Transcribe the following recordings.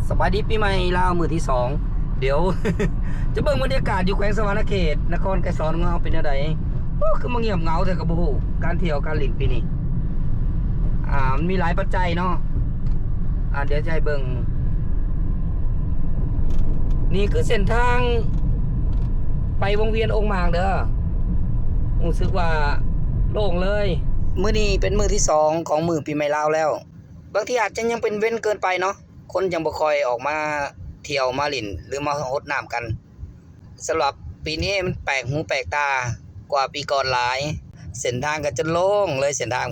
ສະບາຍດີປີໃໝ່ລາວມື້ທີສອງ. ດຽວ ຈະເບິ່ງບັນຍາກາດຢູ່ແຂວງສະຫວັນນະເຂດ ນະຄອນໄກສອນຂອງເຮົາເປັນແນວໃດ. ໂອ້ ຄືມາງຽບເຫງົາແທ້ ກໍບໍ່ຮູ້ການທ່ຽວການຫຼິ້ນປີນີ້. ອ່າ ມັນມີຫຼາຍປັດໄຈເນາະ. ອ່າ ດຽວຈະໃຫ້ເບິ່ງ. ນີ້ຄືເສັ້ນທາງໄປວົງວຽນອົງໝາງເດີ. ຮູ້ສຶກວ່າໂລ່ງເລີຍ. ມື້ນີ້ເປັນມື້ທີສອງຂອງມື້ປີໃໝ່ລາວແລ້ວ. ບາງທີອາດຈະຍັງເປັນເວັນເກີນໄປເນາະ, ຄົນຍັງບໍ່ຄ່ອຍອອກມາທ່ຽວມາຫຼິ້ນ ຫຼືມາຫົດນ້ຳກັນ. ສຳລັບປີນີ້ມັນແປກຫູແປກຕາກວ່າປີກ່ອນຫຼາຍ. ເສັ້ນທາງກໍຈົນໂລ່ງເລີຍເສັ້ນທາງ.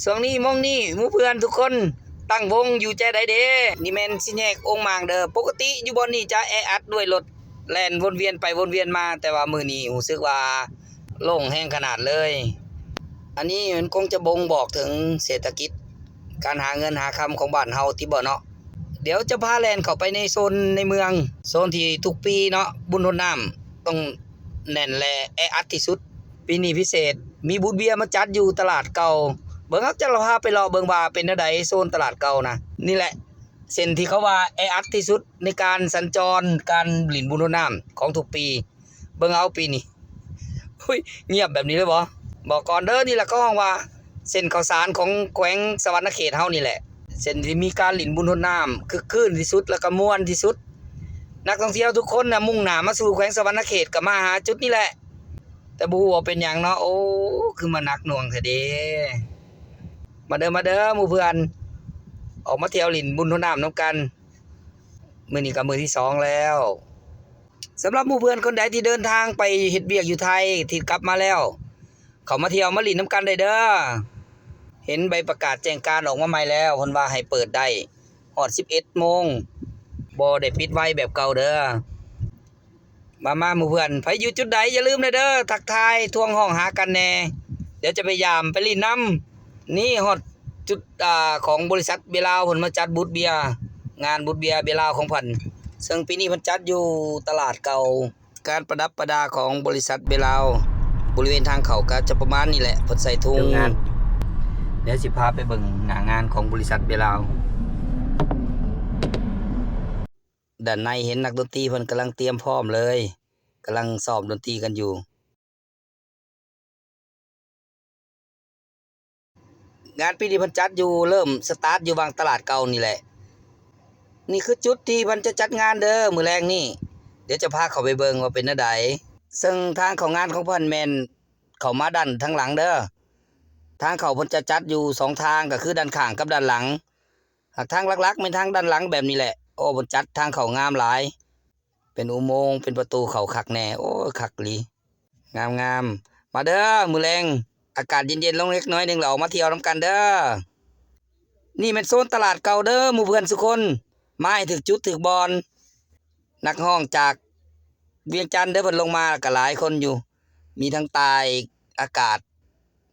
ຊ່ວງນີ້ໂມງນີ້ໝູ່ເພື່ອນທຸກຄົນຕັ້ງວົງຢູ່ແຈໃດເດ? ນີ້ແມ່ນສີ່ແຍກອົງໝາງເດີ. ປົກກະຕິຢູ່ບ່ອນນີ້ຈະແອອັດດ້ວຍລົດແລ່ນວົນວຽນໄປວົນວຽນມາ, ແຕ່ວ່າມື້ນີ້ຮູ້ສຶກວ່າໂລ່ງແຮງຂະໜາດເລີຍ. ອັນນີ້ມັນຄົງຈະບົ່ງບອກເຖິງເສດຖະກິດ ການຫາເງິນຫາຄຳຂອງບ້ານເຮົາຕິບໍເນາະ. ດຽວຈະພາແລ່ນເຂົ້າໄປໃນໂຊນໃນເມືອງ, ໂຊນທີ່ທຸກປີເນາະ ບຸນຫົດນ້ຳຕ້ອງແໜ້ນ ແລະ ແອອັດທີ່ສຸດ. ປີນີ້ພິເສດ, ມີບູດເບຍມາຈັດຢູ່ຕະຫຼາດເກົ່າ. ເບິ່ງເອົາ, ຈະພາໄປເລາະເບິ່ງວ່າເປັນແນວໃດໂຊນຕະຫຼາດເກົ່ານະ. ນີ້ແຫຼະເສັ້ນທີ່ເຂົາວ່າແອອັດທີ່ສຸດໃນການສັນຈອນ ການຫຼິ້ນບຸນຫົດນ້ຳຂອງທຸກປີ. ເບິ່ງເອົາປີນີ້. ອຸ້ຍ ງຽບແບບນີ້ເລີຍບໍ? ບອກກ່ອນເດີ, ນີ້ລະເຂົາຮ້ອງວ່າເສັ້ນເຂົ້າສານຂອງແຂວງສະຫວັນນະເຂດເຮົານີ້ແຫຼະ, ເສັ້ນທີ່ມີການຫຼິ້ນບຸນຫົດນ້ຳຄຶກຄື້ນທີ່ສຸດ ແລ້ວກໍມ່ວນທີ່ສຸດ. ນັກທ່ອງທ່ຽວທຸກຄົນນະ ມຸ່ງໜ້າມາສູ່ແຂວງສະຫວັນນະເຂດ ກໍມາຫາຈຸດນີ້ແຫຼະ, ແຕ່ບໍ່ຮູ້ວ່າເປັນຫຍັງເນາະ. ໂອ້ ຄືມາໜັກໜ່ວງແທ້ເດ. ມາເດີ ມາເດີໝູ່ເພື່ອນ, ອອກມາທ່ຽວຫຼິ້ນບຸນຫົດນ້ຳນຳກັນ. ມື້ນີ້ກໍມື້ທີສອງແລ້ວ. ສຳລັບໝູ່ເພື່ອນຄົນໃດທີ່ເດີນທາງໄປເຮັດວຽກຢູ່ໄທ ທີ່ກັບມາແລ້ວ, ເຂົ້າມາທ່ຽວມາຫຼິ້ນນຳກັນໄດ້ເດີ. ເຫັນໃບປະກາດແຈ້ງການອອກມາໃໝ່ແລ້ວ, ເພິ່ນວ່າໃຫ້ເປີດໄດ້ຮອດສິບເອັດໂມງ, ບໍ່ໄດ້ປິດໄວແບບເກົ່າເດີ. ມາ ມາໝູ່ເພື່ອນ, ໃຜຢູ່ຈຸດໃດຢ່າລືມເດີ ທັກທາຍ ທວງຮ້ອງຫາກັນແດ່, ດຽວຈະພະຍາຍາມໄປຫຼິ້ນນຳ. ນີ້ຮອດຈຸດ ອ່າ ຂອງບໍລິສັດເບຍລາວ ເພິ່ນມາຈັດບູດເບຍ, ງານບູດເບຍເບຍລາວຂອງເພິ່ນ, ເຊິ່ງປີນີ້ເພິ່ນຈັດຢູ່ຕະຫຼາດເກົ່າ. ການປະດັບປະດາຂອງບໍລິສັດເບຍລາວ ບໍລິເວນທາງເຂົ້າກໍຈະປະມານນີ້ແຫຼະ, ເພິ່ນໃສ່ທຸງ. ດຽວຊິພາໄປເບິ່ງໜ້າງານຂອງບໍລິສັດເບຍລາວ. ດ້ານໃນເຫັນນັກດົນຕີເພິ່ນກຳລັງຕຽມພ້ອມເລີຍ, ກຳລັງຊ້ອມດົນຕີກັນຢູ່. ງານປີນີ້ເພິ່ນຈັດຢູ່ ເລີ່ມສະຕາດຢູ່ຫວ່າງຕະຫຼາດເກົ່ານີ້ແຫຼະ. ນີ້ຄືຈຸດທີ່ເພິ່ນຈະຈັດງານເດີ ມື້ແລງນີ້. ດຽວຈະພາເຂົ້າໄປເບິ່ງວ່າເປັນແນວໃດ. ເຊິ່ງທາງເຂົ້າງານຂອງເພິ່ນແມ່ນເຂົ້າມາດ້ານທາງຫຼັງເດີ. ທາງເຂົ້າເພິ່ນຈະຈັດຢູ່ສອງທາງ, ກໍຄືດ້ານຂ້າງກັບດ້ານຫຼັງ. ຫາກທາງຫຼັກໆແມ່ນທາງດ້ານຫຼັງແບບນີ້ແຫຼະ. ໂອ້ ເພິ່ນຈັດທາງເຂົ້າງາມຫຼາຍ, ເປັນອຸໂມງ ເປັນປະຕູເຂົ້າຄັກແນ່. ໂອ້ຍ ຄັກອີ່ຫຼີ, ງາມໆ. ມາເດີ ມື້ແລງອາກາດເຢັນໆລົງເລັກນ້ອຍໜຶ່ງ ແລ້ວອອກມາທ່ຽວນຳກັນເດີ. ນີ້ແມ່ນໂຊນຕະຫຼາດເກົ່າເດີ ໝູ່ເພື່ອນສູ່ຄົນ, ມາໃຫ້ຖືກຈຸດຖືກບ່ອນ. ນັກຮ້ອງຈາກວຽງຈັນເດີ ເພິ່ນລົງມາກໍຫຼາຍຄົນຢູ່, ມີທັງຕ່າຍອາກາດ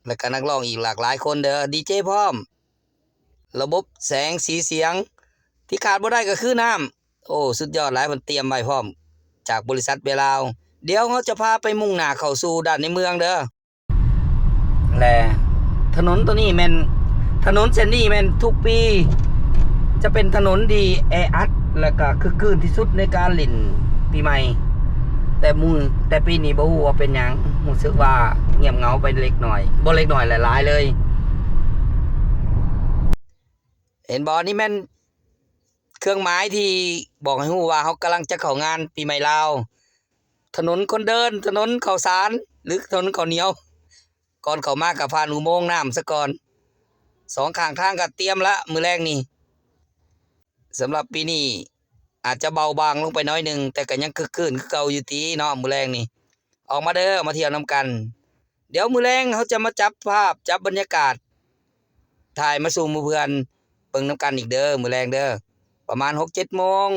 ແລ້ວກໍນັກຮ້ອງອີກຫຼາກຫຼາຍຄົນເດີ, ດີເຈພ້ອມ. ລະບົບແສງສີສຽງ ທີ່ຂາດບໍ່ໄດ້ກໍຄືນ້ຳ. ໂອ້ ສຸດຍອດຫຼາຍ, ເພິ່ນຕຽມໄວ້ພ້ອມຈາກບໍລິສັດເບຍລາວ. ດຽວເຮົາຈະພາໄປມຸ່ງໜ້າເຂົ້າສູ່ດ້ານໃນເມືອງເດີ. ແລະ ຖະໜົນໂຕນີ້ແມ່ນ, ຖະໜົນເສັ້ນນີ້ແມ່ນທຸກປີຈະເປັນຖະໜົນທີ່ແອອັດ ແລະກະຄຶກຄື້ນທີ່ສຸດໃນການຫຼິ້ນປີໃໝ່. ແຕ່ມື້, ແຕ່ປີນີ້ບໍ່ຮູ້ວ່າເປັນຫຍັງ, ຮູ້ສຶກວ່າງຽບເຫງົາໄປເລັກນ້ອຍ, ບໍ່ເລັກນ້ອຍແຫຼະ, ຫຼາຍເລີຍ. ເຫັນບໍ່? ນີ້ແມ່ນເຄື່ອງໝາຍທີ່ບອກໃຫ້ຮູ້ວ່າເຮົາກຳລັງຈະເຂົ້າງານປີໃໝ່ລາວ. ຖະໜົນຄົນເດີນ, ຖະໜົນເຂົ້າສານ ຫຼື ຖະໜົນເຂົ້າໜຽວ. ກ່ອນເຂົ້າມາກໍຜ່ານອຸໂມງນ້ຳສະກ່ອນ. ສອງຂ້າງທາງກໍຕຽມລະມື້ແລງນີ້. ສຳລັບປີນີ້ອາດຈະເບົາບາງລົງໄປໜ້ອຍໜຶ່ງ, ແຕ່ກໍຍັງຄຶກຄື້ນຄືເກົ່າຢູ່ຕິເນາະ ມື້ແລງນີ້. ອອກມາເດີ, ມາທ່ຽວນຳກັນ. ດຽວມື້ແລງເຮົາຈະມາຈັບພາບ, ຈັບບັນຍາກາດ, ຖ່າຍມາສູ່ໝູ່ເພື່ອນເບິ່ງນຳກັນອີກເດີ ມື້ແລງເດີ. ປະມານຫົກເຈັດໂມງ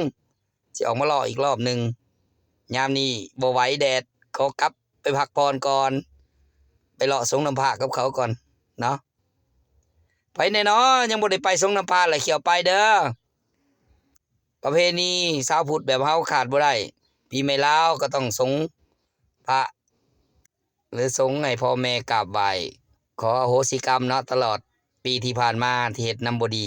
ຊິອອກມາເລາະອີກລອບໜຶ່ງ. ຍາມນີ້ບໍ່ໄຫວແດດ, ຂໍກັບໄປພັກຜ່ອນກ່ອນ, ໄປເລາະສົງນ້ຳພະກັບເຂົາກ່ອນເນາະ. ໃຜແດ່ນໍ ຍັງບໍ່ໄດ້ໄປສົງນ້ຳພະ ແລະ ຂ້ຽວໄປເດີ. ປະເພນີຊາວພຸດແບບເຮົາຂາດບໍ່ໄດ້, ປີໃໝ່ລາວກໍຕ້ອງສົງພະ ຫຼື ສົງໃຫ້ພໍ່ແມ່ກາບໄຫວ້, ຂໍອະໂຫສິກຳເນາະ ຕະຫຼອດປີທີ່ຜ່ານມາທີ່ເຮັດນຳບໍ່ດີ.